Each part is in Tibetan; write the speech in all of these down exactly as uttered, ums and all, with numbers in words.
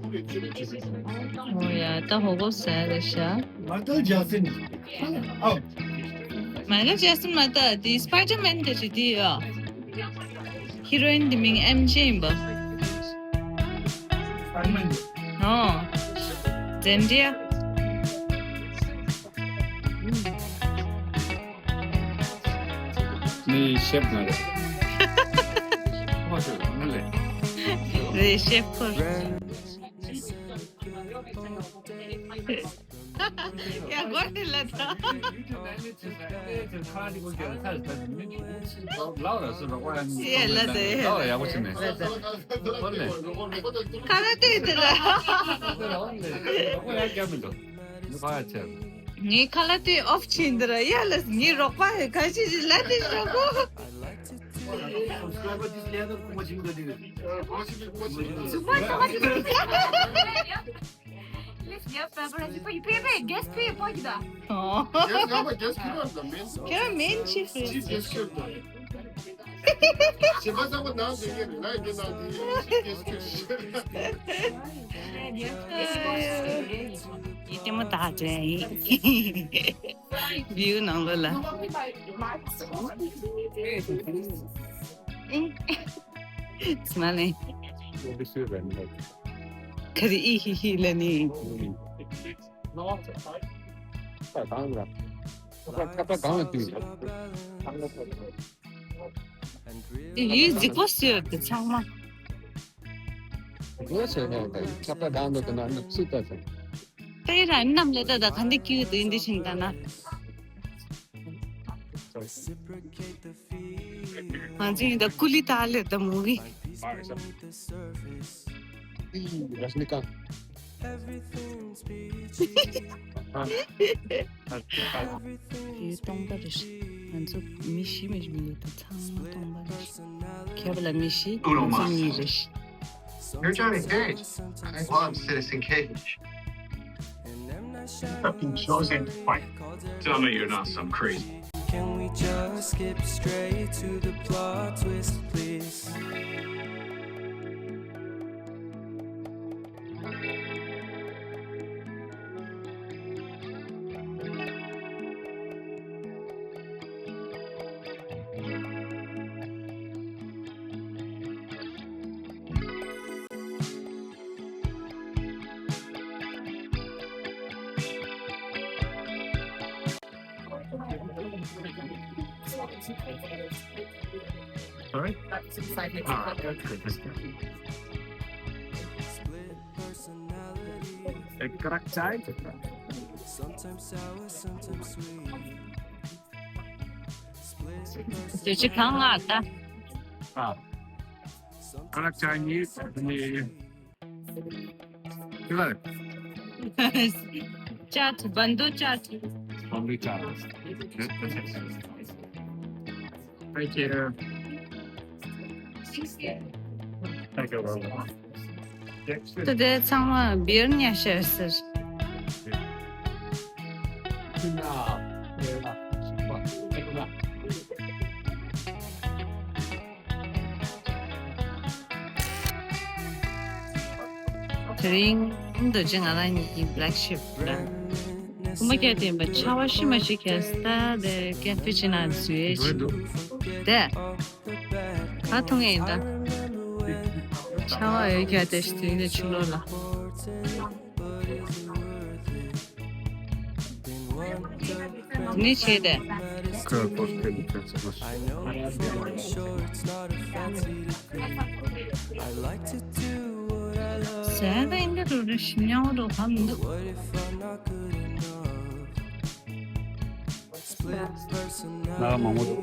ཨོ་ཡ། ད་ཧོ་གོ་ཟེར་རེད་ཤག་མའི་ཀལ་ཇེག་སན། ཨོ། མའི་ཀལ་ཇེག་སན་མ་ད་དེ་སྤའི་ཌར་མན་དེ་ཅི་དེ་ཡ། ཧི་རོ་ཨིན་དེ་མིང་ཨེམ་ཇེ་ཡིན་པ། ཨོ། ཛེན་ཌི་ཡ། ནི་ཤེབ་མ་རེད། ཁོ་ཤེབ་མ་རེད། རེད། ཤེབ་ཁོ། ཡ་གོ་ནི་ལ་ད། ཡ་ལ་ད། ཡ་ཡག་པོ་བྱས་ནས། ཁ་ལ་ཏེ་དེ་ལ། ངའི་ཁ་ལག་དེ་ཨོཕ་ཕྱིན་འདི་ར་ཡ་ལ་ངའི་རོགས་པ་ཧེ་ཁ་ཆེ་ཆེ་ལ་དེ་ཞོག་གོ། ཁྱེད་རང་མེན་ཆིབ་རེད། ཡིད་དེ་མོ་ཐག་དྲན་ཡིན། བིའུ་ནང་ལོགས་ལ། སྨ་ལེ། ག་རེ་ཨི་ཧི་ཧི་ལ་ནི། དེ་ཡུལ་རྫིག་པོ་ཟེར་དེ་ཚང་མ། རྫིག་པོ་ཟེར་ནས་ཁྱབ་པ་གང་འདུག་དེ་ན་ནུབ་སུ་ལྟ་ཟེར། ད་ཡི་རང་ནམ་ལས་ད་ད་ག་འདི་ཀྱུ་དེ་འདི་བཞིན་ད་ན། ང་ཚོ་ཡིན་ད་ཀུ་ལི་ད་ལས་ད་མུ་བི། ར་ཤི་ནི་ཀཱན། ཡུལ་སྟོང་པ་རེད། ང་ཚོ་མི་ཤི་མི་ཤི་མི་ཡོད་དུ་ཚང་མ་སྟོང་པ་རེད། ཁྱེད་པ་ལ་མི་ཤི་ང་ཚོ་གཉིས་རེད། You're Johnny Cage. I love Citizen Cage. I've been chosen to fight. Tell me you're not some crazy. Can we just skip straight to the plot twist, please? Sorry? Ah, that's good, that's good. A correct side? དེ་ཅི་གང་ང་ད། Ah. Correct Chinese. ཅཱཊ། བན་དུ་ཅཱཊ། བན་དུ་ཅཱཊ། Thank you. Thank you very much. ད་དེ་ཚང་མ་བི་ཡར་ཉར་ཤག་ཟེར། དེ་རིང་འདི་ཅི་ང་རང་གཉིས་ཀྱི་black sheep ལ། སྐུ་མ་ཁྱེར་ཏེ་ཡིན་པ་ཆར་པ་ཤི་མ་ཤི་ཁྱེར་ས་དེ་ཀེ་ཧྥེ་ཅི་ན་འཛུལ་ཡས་ཤིག་འདུག་དེ། ག་འཐུང་ཡས་ཡིན་ད། ཆར་པ་ཡོད་ཁྱེར་ཏེ་ཤི་དུས་ནས་ཕྱི་ལོགས་ལ། ནི་བྱས་ཏེ། ཁ་པར་སྐད་ཆ་ཚང་མ། ཟས་ད་ཡིན་འདི་རུ་རེ་ཞིམ་ཉམས་རུ་བབ་མི་འདུག་ན་མང་པོ་འདུག་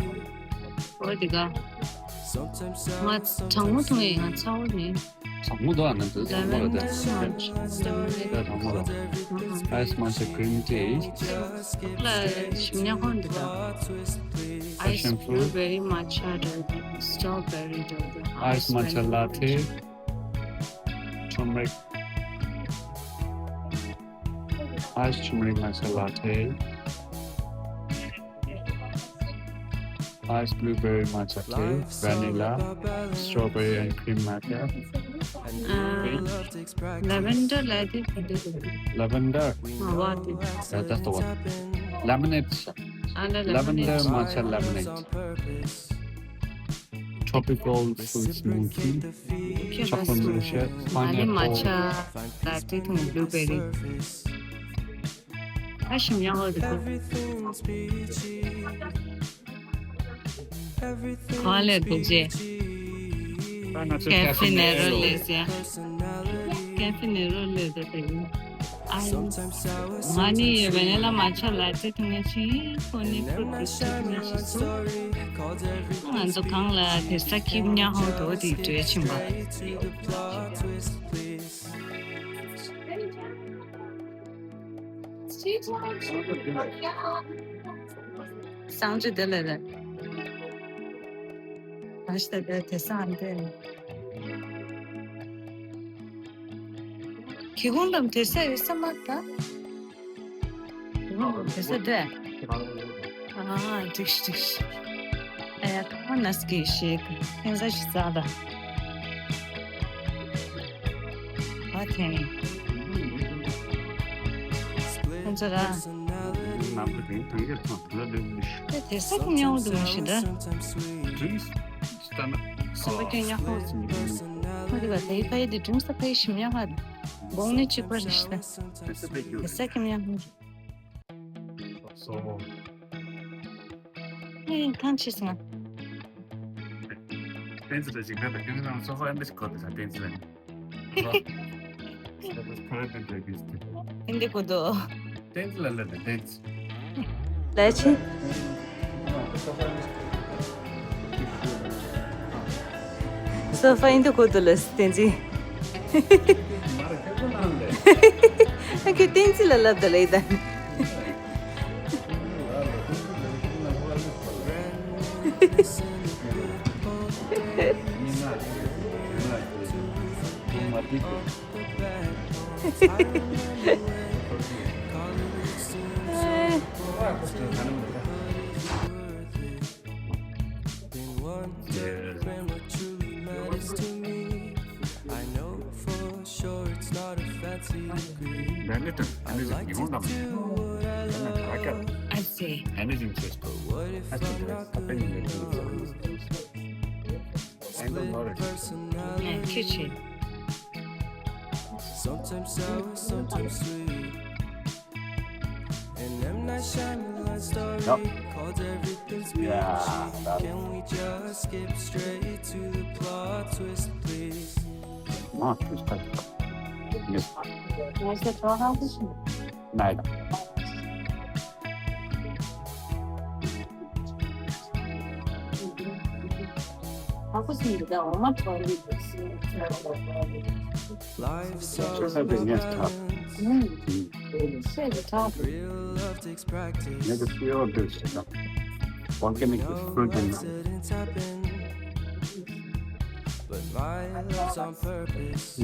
འོ་དེ་ག་ང་གྲང་མོ་འཐུང་ཡས་ང་ཚ་བོ་ནི། གྲང་མོ་འདུག་ཨ་ན་ཚོ་གྲང་མོ་རེད་དེ། ད་གྲང་མོ་རེད། Ice matcha green tea. ལ་ཞིམ་ཉམས་ཁོང་འདུག་ད། Ice blueberry matcha དང་strawberry དང་། Ice matcha latte. Turmeric. Ice turmeric matcha latte. Ice blueberry matcha tea, vanilla, strawberry and cream matcha. ལ་ཝེན་ཌར་ལ་དེ་དེ་དེ། Lavender. ཨ་བ་དེ། Yeah, that's the one. Lemonade. ཨ་ལ་ལ་ཝེན་ཌར། Lavender matcha lemonade. Tropical fruit smoothie. Chocolate milkshake. Pineapple. ཨ་ནི་མ་ཆ་ལ་དེ་དང་བླུ་བེ་རི། ཨ་ཞིམ་ཡང་ཧོ་དེ་གོ། གང་ལས་དེ་རྗེས། ཀེ་ཧྥེ་ནེ་རོ་ལེ་ཟེར། ཀེ་ཧྥེ་ནེ་རོ་ལེ་ཟེར་དེ་ཡིན། ཨ་ང་ནི་ཝེ་ནི་ལ་མ་ཆ་ལ་ཏེ་འཐུང་ཡ་ཆི་ཁོ་ནི་ཕྲུ་གུ་ཆི་འཐུང་ཡ་ཆི་སུ། ང་ཚོ་གང་ལ་དེ་ས་ཁྱིམ་ཉ་ཧོང་དོ་དེ་བྲོས་ཕྱིན་པ། སང་ཅི་དེ་ལས་རེད། ད་ཤི་ད་དེ་དེ་སང་དེ། ཁྱི་གུང་དམ་དེ་ས་ཡོད་ས་མ་ད། ཁྱི་གུང་དམ་དེ་ས་དེ། ཨ་འགྲིག་ཤི་འགྲིག་ཤི། ཨེ་ཁ་ན་སྐྱེ་ཤེས་ཁན་ས་ཤི་ས་ད། ཨ་ཐེ། ཁོང་ཚོ་ར། ནམ་གི་དེ་དང་གི་ཐང་ལ་ལེ་མི་ཤི། དེ་དེ་ས་ཀུ་མྱང་དུ་མི་ཤི་ད། Drinks stand up. སོ་པ་ཀྱང་ཡག་པོ། ཁོ་དེ་བ་དེ་ཕ་ཡི་དེ་drinks ད་ཕ་ཡི་ཤི་མྱང་ཧ། བོང་ནི་གཅིག་པ་རེ་ཤི་ད། དེ་ས་ཀུ་མྱང་ཧ། So. ཨེ་ཐང་ཆི་སོང་ང་། ཏན་ཙི་ད་ཅིག་ད་ད་ཀུན་ནང་སོ་སོ་ཨེམ་ཆི་ཁོ་དེ་ས་ཏན་ཙི་ལན། འདི་གོ་དོ། ཏན་ཙི་ལ་ལ་ཏན་ཙི། ལ་ཆི། སོ་ཧྥ་འདི་གོ་དོ་ལ་ཏན་ཙི། ཨ་ཁྱོད་ཏན་ཙི་ལ་ལབ་ད་ལེ་ད། I see. Kitchen. Sometimes sour, sometimes sweet. And I'm not shining like story. Yep. Called everything speech. Yeah, that's... Can we just skip straight to the plot twist, please? Not twist, but... Yes. Nice. Life's all about balance. Real love takes practice. Accidents happen, but my love's on purpose.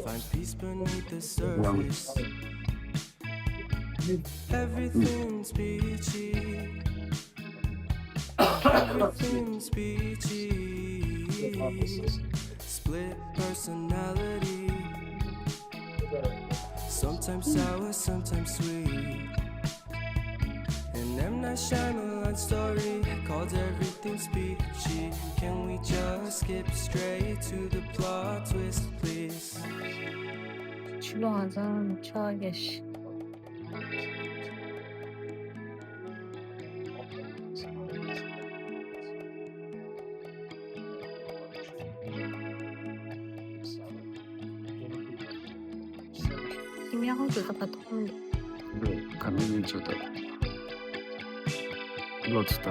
Find peace beneath the surface. Everything's peachy. Everything's peachy. Split personality. Sometimes sour, sometimes sweet. And I'm not shining like story. Called everything's peachy. Can we just skip straight to the plot twist, please? ཆུ་ལོང་ཨ་ཙང་ཆོག་གེ་ཤི། ཁྱི་མི་ཧོང་ཚོ་ད་ག་ཐོག་མི་འདུག་ག་མི་ཉིན་ཚོ་ད་ལོ་ཚོ་ད།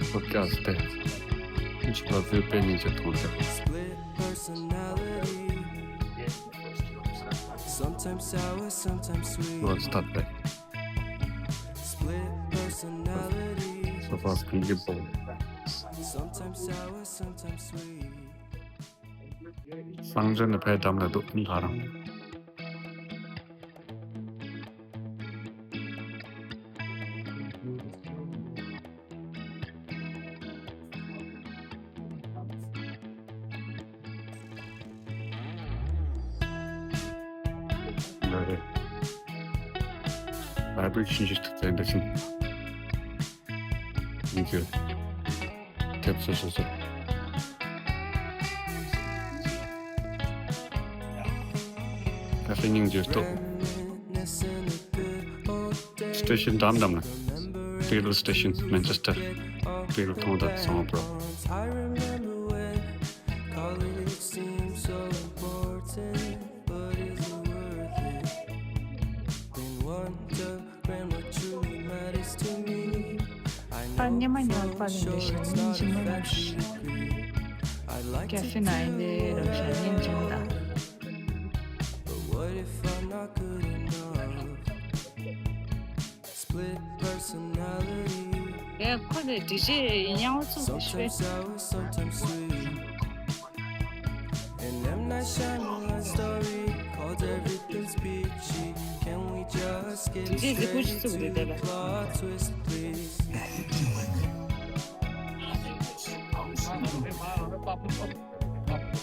ཁོ་སྐྱག་སྟེ། ཁྱི་ལོ་ཚོའི་དཔེ་ཉིན་ཚོ་མཐོང་སྟེ། Sometimes sour, sometimes sweet. ལོ་ཚོ་ད་སྟེ། Split personality. སོ་ཕ་སྐུ་མཁྱེན་པོ། Sometimes sour, sometimes sweet. སང་ཇོ་ནི་ཕའི་འགྲམ་ལ་འདུག་ང་རང་། Vibration ཞིག་ཐུག་ཚེ་འདི་ཕྱིན། Thank you. ཐེབས་སོ་སོ་སོ། ཁ་ཤས་སྙིང་རྗེ་ཐོག Station འགྲམ་འགྲམ་ལ། Peterloo Station, Manchester. Peterloo མཐོང་དང་སོང་པ། པར་ཉི་མ་ཉི་མ་པར་ལེན་འདྲ་ཞིག་སྙིང་རྗེ་མོ་རང་ཞིག་ཀྱ་ཧྥེ་ན་ཡིན་ཏེ་རང་ཞིག་སྙིང་རྗེ་མོ་དང་། ཡ་ཁོ་ནི་ཌི་ཇེ་ཡིན་ཡང་བཙུགས་ཏེ་ཤོད། ཌི་ཇེ་གཟིགས་པོ་ཞིག་བཙུགས་ཏེ་བསྡད་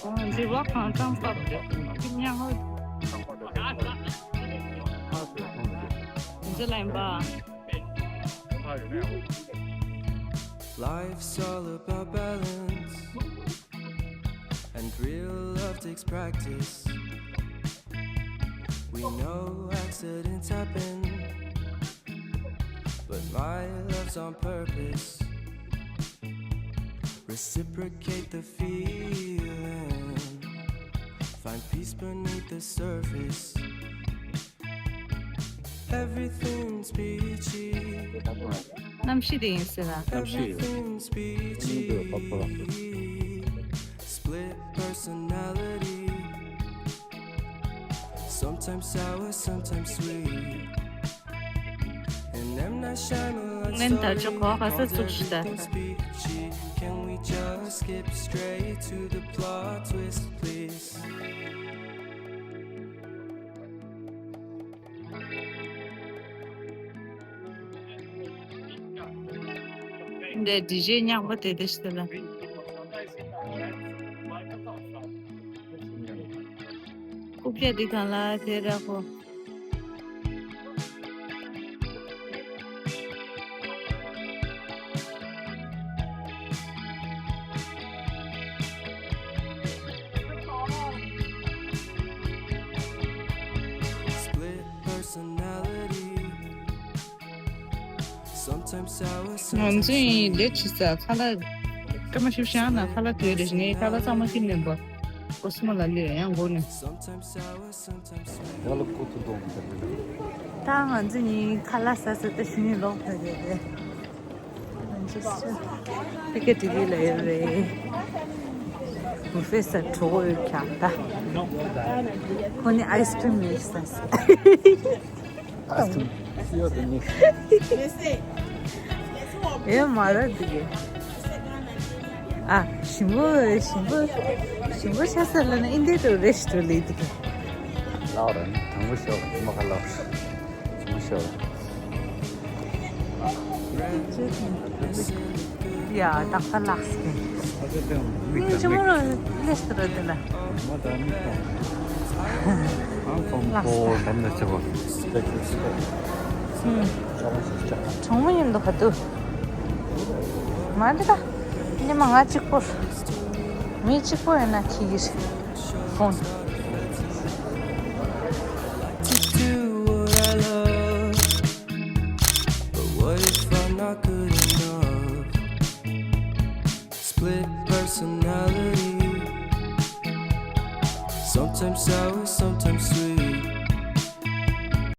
པ། འདི་བ་གང་ཙམ་བབས་ཀྱི་མྱང་ཧོ། འདི་ལན་པ། Life's all about balance, and real love takes practice. We know accidents happen, but my love's on purpose. Reciprocate the feeling. Find peace beneath the surface. Everything's peachy. གནམ་གཤིས་དེ་ཡིན་ཟེར་ལ། གནམ་གཤིས། Everything's peachy. Split personality. Sometimes sour, sometimes sweet. And I'm not shy, my love story calls everything's peachy. Can we just skip straight to the plot twist, please? འདི་ཌི་ཇེ་ཉག་པ་དེ་དེ་ཞིག་ལ། རྐུབ་བཀྱག་འདི་གང་ལ་དེ་ར་ཧོ། Split personality. Sometimes sour, ང་ཚོ་ཡིན་ལས་བྱེད་ས་ཁ་ལག་སྐར་མ་བཞི་བཅུ་ཞིག་ན་ཁ་ལག་དུས་རེ་བཞིན་ཁ་ལག་གཙང་མ་ཁྱེར་ནས་འགྲོ། ཀོ་སི་མོ་ལ་ལུས་ཡང་འགོ་ནས། Sometimes sour, sometimes sweet. ཡ་ལ་ཀོ་ཐུ་དོང་། ད་ང་ཚོ་གཉིས་ཁ་ལག་ཟ་ཟ་ད་ཤི་ནི་ལོག་ཕེབས་རེད། Manchester Piccadilly ལ་ཡོད་རེད། བུ་ཕེ་ས་གྲོགས་ཡོད་ཀྱང་ད། ཁོ་ནི་ཨའི་སི་ཀྲིམ་ལས་ཟ་ཟ། ཨའི་སི་ཀྲིམ་ཤི་ཡོད་དེ་ནི། ཨེ་མ་ར་དེ་གི། ཨ། ཞིམ་པོ་ཞིམ་པོ་ཞིམ་པོ་ཆ་ས་ལ་ན་ཨིན་དེ་རུ་རེ་ཞིག་ཏུ་ལི་དེ་གི། ལའོ་ར་ནི་དང་པོ་ཤོག་མ་ཁ་ལའོ་ར་ཞིམ་པོ་ཤོག་ར། ཡ་ད་ཁ་ལགས་སེ། ཨིན་ཅི་མོ་ར་ལེ་སི་ར་དེ་ལ། ལགས་སེ། གྲོང་མོ་ཡིན་འདུག་ག་དུ། མ་འདི་ད། ཉི་མ་ང་གཅིག་པོ། མི་གཅིག་པོ་ཡིན་ན་ཁྱི་གི་ཕོན། But what if I'm not good enough? Split personality. Sometimes sour, sometimes